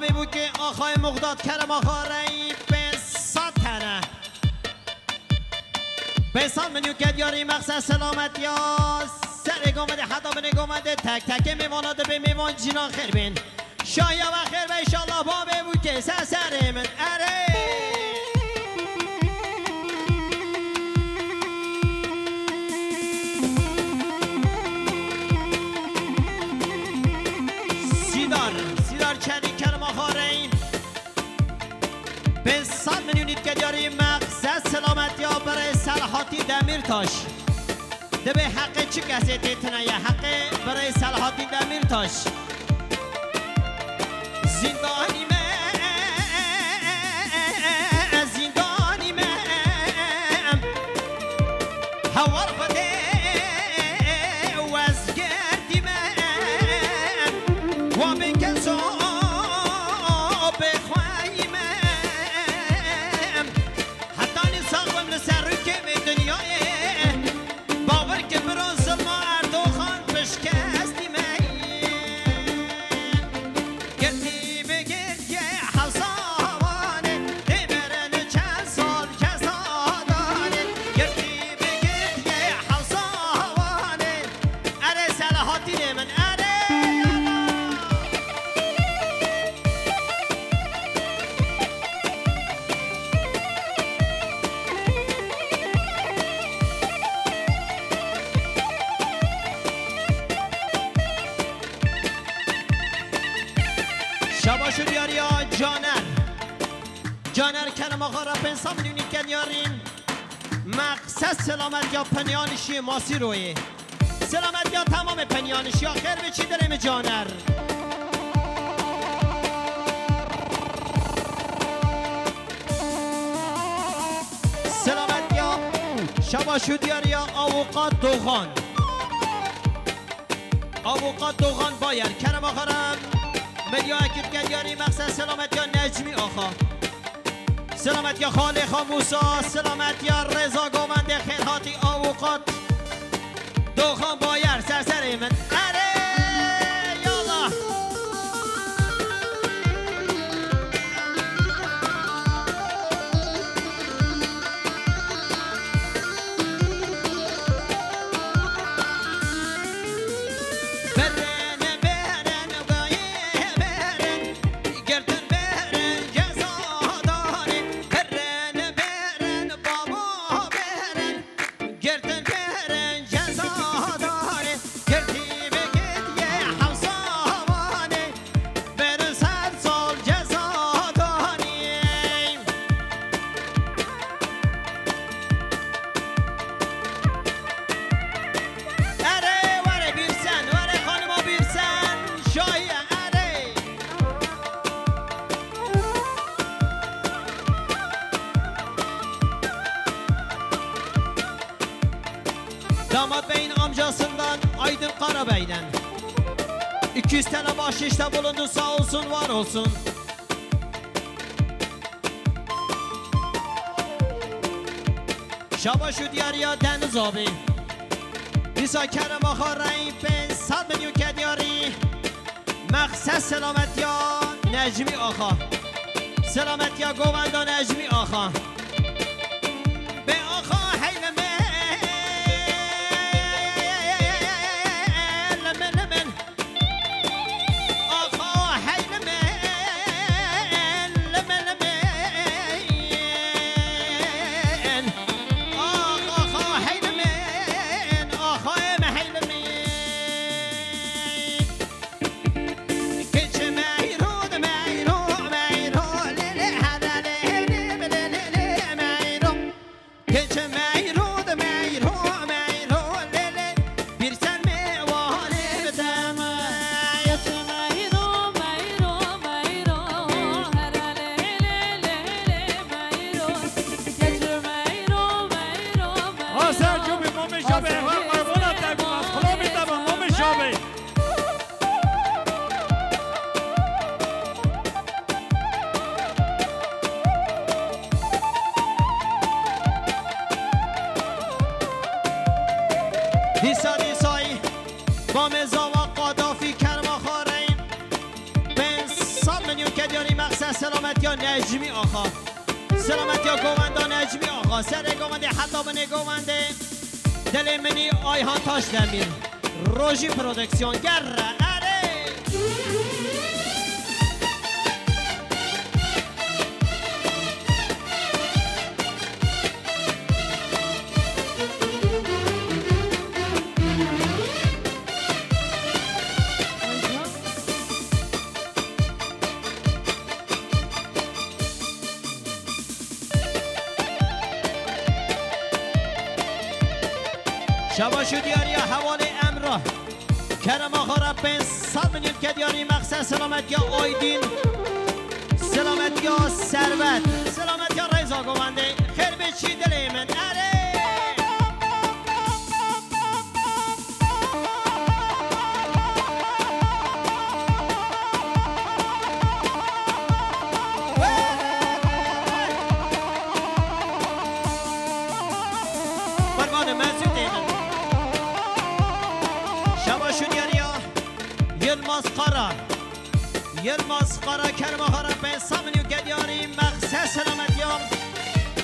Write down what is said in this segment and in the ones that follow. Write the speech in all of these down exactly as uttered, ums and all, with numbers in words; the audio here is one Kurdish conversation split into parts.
Bê bûkê axayê Muxdat Kerem axa rey pênc sed tene. Pênc sed milyon kediyarî mexsed selametiya serê govendê heta binê govendê tek tekê mêvana dibê mêvan cînan xêr bên. Şahiya we xêr be înşallah babê bûkê ser serê min. Erê! Sîdar, Sîdar Çelî Kerem axa rey. Pênc sed milyon îtke diyarî mexsed selametiya birê Selahattin Demirtaş. Dibê heqê çi kesê tê tune ye, heqê birê Selahattin Demirtaş. Zîndanî me, zîndanî me, hewar Xwedê wezgirtî me, wa bê keso bê xweyî me. Hetanî sax bim li ser rûkê vê dinyayê. Bawer ke bira zilma Erdoxan bi şikestî me. Girtî bi girtiyê hewsa Wanê, dê berin çend sal ceza danê. Girtî bi girtiyê hewsa Wanê. Erê Selahattinê min, erê! Şabaş û diyariya Caner. Caner Kerem axa re pênc sed milyon îtke diyarî. Mexsed selametiya Penyanişiyê Masîroyê. Selametiya temamê Penyanişiya xêr ve çî dilê min Caner. Selametiya şabaş û diyariya avukat Doğan. Avukat Doğan Bayer. Kerem axa re milya ekî diyarî mexsed selametiya Necmî axa. Selametiya Xalê Xamûsa, selametiya Rêza Govendê xêrhatî avukat Doxan Bayer, serserê min. Erê, yallah. Berene, berene, dayê, berene. Girtin berin ceza danê, berin, berin, baba berin. Girtin berin ceza danê, girtî bi girtiyê hewsa Wanê, berin sed sal ceza danê. Erê, were Bîrsen, were xanima Bîrsen, şahiye, erê. Damat Bey'in amcasından Aydın Karabey'den iki yüz T L bahşiş de bulundu, sağ olsun, var olsun. Şabaş û diyariya Deniz abi. Dîsa Kerem axa rey pênc sed milyon ke diyarî. Mexsed selametiya Necmî axa. Selametiya govenda Necmî axa. Bê axa hey li min, li min, li min. Axa hey li min, li min, li min. Ax, axa hey li min, axa ê me hey li min. Keçe meyro de meyro, meyro, lê lê, hada lê, lê, lê, lê, lê, meyro. Keçe meyro de meyro, meyro, lê lê, bir sen mi vale de mey. Keçe meyro, meyro, meyro, hada lê, lê, lê, lê, meyro. Keçe meyro, meyro, meyro. Aser cumî mamê şabê, hada lê, qarbona lê, te gumaz, lê, xulomî te mamê şabê. Dîsa dîsayî, bamê zava Qadafî kerma xwe reyî. Pênc sed milyon ke Ya Necmî Axa. Selametiya govenda Necmî Axa. Serê govendê heta binê govendê. Dilê minî Ayhan Taşdemîr. Rojî Prodüksiyon. Gerre. Erê. Şabaş û diyariya hevalê Emrah. Kerema xwe re pênc sed milyon ke diyarî, mexse selametiya Aydin. Selametiya Servet. Selametiya Reza Govendê. Xêr bê çî dilê min. Erê! Qurbanê Mesûdê min. Şabaş û diyariya Yilmaz Qara. Yilmaz Qara, Kerema Qara, pênc sed milyon ke diyarî, mexse selametiya.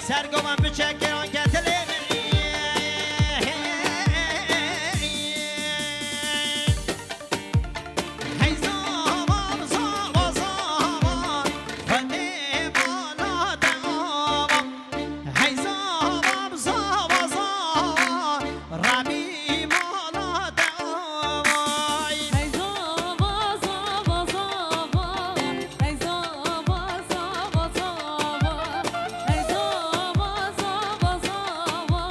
Sergovan biçeke anke dilê min. Hey zava, zava, zava, xwedê bala te ava. Hey zava, zava, zava, Rebî mala te ava. Hey zava, zava, zava, hey zava, zava, zava, hey zava, zava, zava.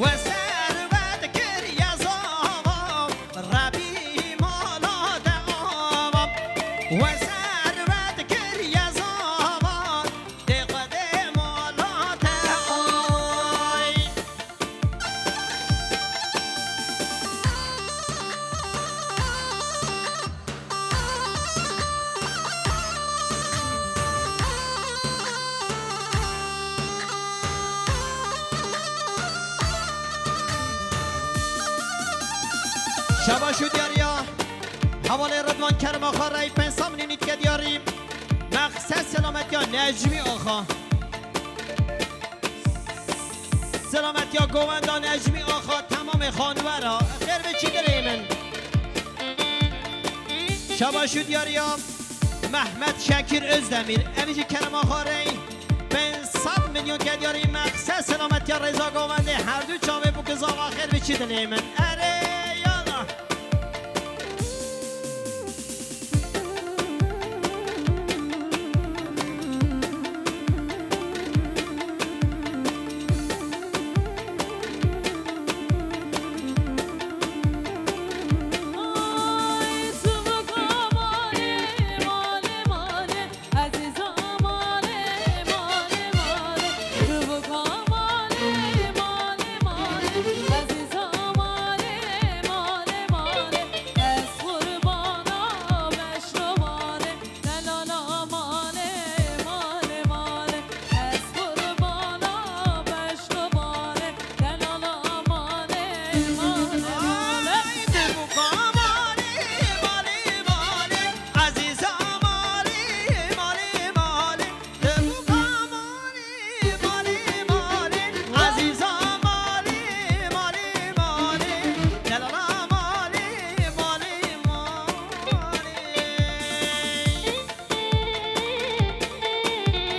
We servet kiriye zava, Rebî mala te ava. We servet kiriye zava, dê Xwedê mala te ay. Şabaş û diyariya hevalê Ridwan Kerema Xarey, pênc sed milyon îtke diyarî. Mexse selametiya Necmî Axa. Selametiya govenda Necmî Axa, temamê xanûwera. Xêr ve çî dilê min. Şabaş û diyariya Mehmet Şekîr Özdemir. Em jî Kerema Xarey pênc sed milyon ke diyarî. Mexse selametiya Reza govendê, her du çavê bû ki zava, xêr ve çî dilê min. Erê yala.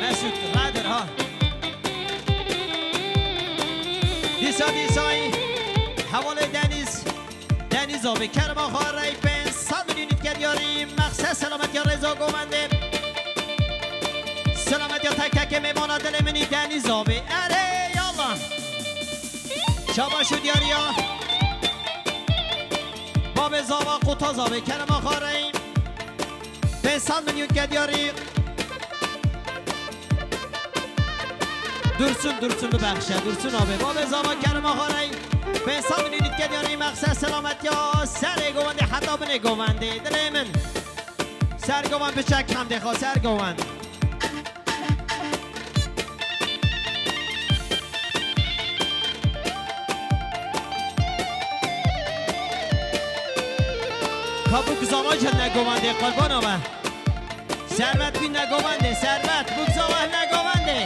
Mesut, radir ha. Dîsa, dîsayî hevalê Deniz. Deniz abi, Kerema Xarey pênc sed milyon îtke diyarî, mexse selametiya Reza govendê. Selametiya tek tekê mêmana dilê minî Deniz abi. Erê yallah. Şabaş û diyariya babê zava Qutaz abi, Kerema Xarey. Pênc sed milyon ke diyarî. Dursun, Dursun bibexşe. Dursun abi. Babê zava Kerema Xarey. Pênc sed milyon îtke diyarî, mexse selametiya serê govendê heta binê govendê. Dilê min. Ser govend biçek hemdê xwe, ser govend. Ha, bu kizava jî negovendê, qurbana me. Servet wî negovendê, Servet, bu kizava negovendê.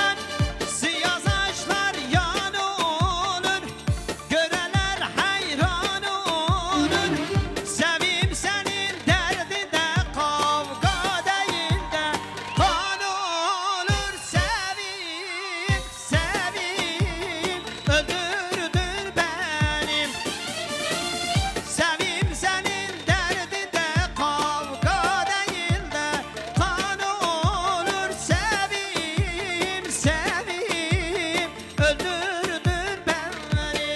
An, siyah saçlar yan olur, görenler hayran olur. Sevim senin derdinde kavga değil de kan olur. Sevim, sevim, öldürdün beni. Sevim senin derdinde kavga değil de kan olur. Sevim, sevim, öldürdün beni.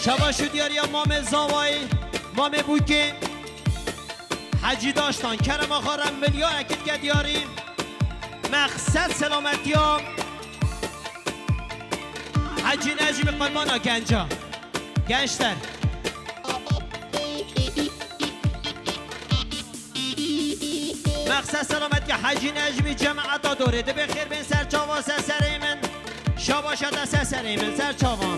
Şabaş û diyariya Mamê Zavayî, Mamê Bûkê, Hecî Daştan, kerema xwe re milyarek dike diyarî. Meqsed selametiya Hecî Necmî, qurbana genca. Gençler. Meqsed selametiya Hecî Necmî, cemaeta dorê. Dibê xêr bên ser çava, ser serê min. Şabaşa te ser serê min, ser çava.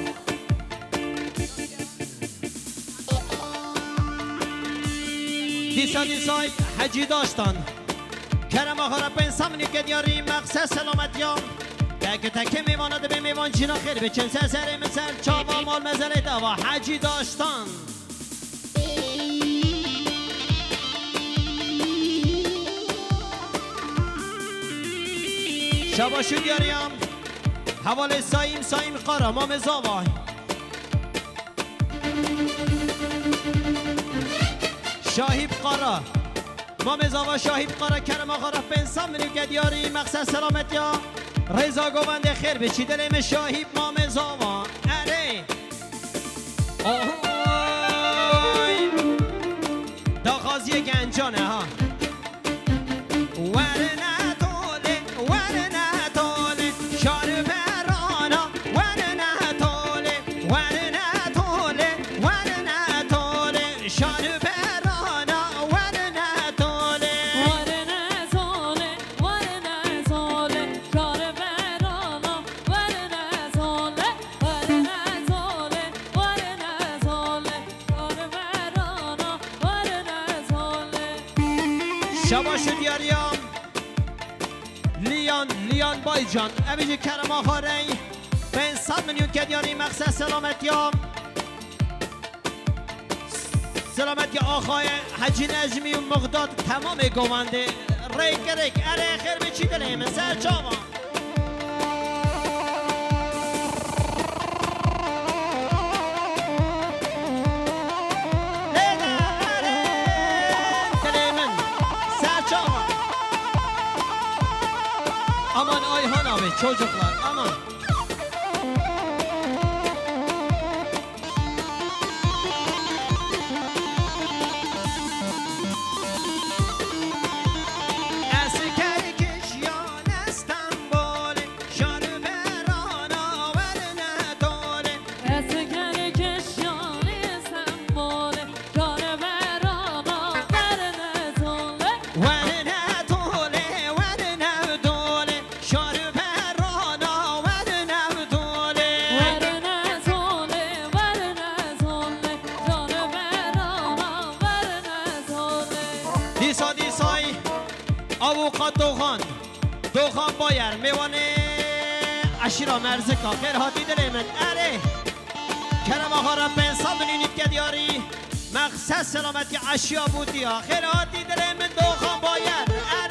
Dîsa, dîsa Hecî Daştan. Kerema xwe re pênc sed milyon ke diyarî, Meqsed selametiya. Teke teke mêvana dibê mêvan cîna xêr biçin. Ser serê min, ser çava, mal mezelê dava. Hecî Daştan. Şabaş û diyariya hevalê Sayîm, Sayîm Qara, Mamê Zava. Şahîb Qara. Mamê Zava Şahîb Qara, kerema xwe re pênc sed milyon ke diyarî, Meqsed selametiya. Rêza govendê xêr biçî, dilê min Şahîb Mamê Zava. Erê. Oy. Daxwaziyê gencan e ha. Werine tolê, werine tolê, şarberana, werine tolê, werine tolê, werine tolê, şarberana, werine tolê. Werine tolê, werine tolê, şarberana, werine tolê, werine tolê, werine tolê, şarberana, werine tolê. Şabaş û diyariya Liyan, Liyan Baycan. Ev jî kerema xwe rey. Pênc sed milyon ke diyarî, Meqsed selametiya. Selametiya axayê Hecî Necmî û Mixdat, temamê govendê. Rêk rêk, erê xêr biçî dilê min, ser çava. Lê ne, erê, dilê min, ser çava. Aman Ayhan abi, çocuklar, aman. Esker kişiyan Estenbolê, şarberana werne tolê. Esker kişiyan Estenbolê, şarberana werne tolê. Werne tolê, werne tolê, şarberana werne Doxan. Doxan Bayer, mêwanê eşîra Merzika. Xêr hatî dilê min. Erê. Kerema xwe re pênc sed milînî dike diyarî. Mexsed selametî eşiya bûtiya. Xêr hatî dilê min Doxan Bayer. Erê.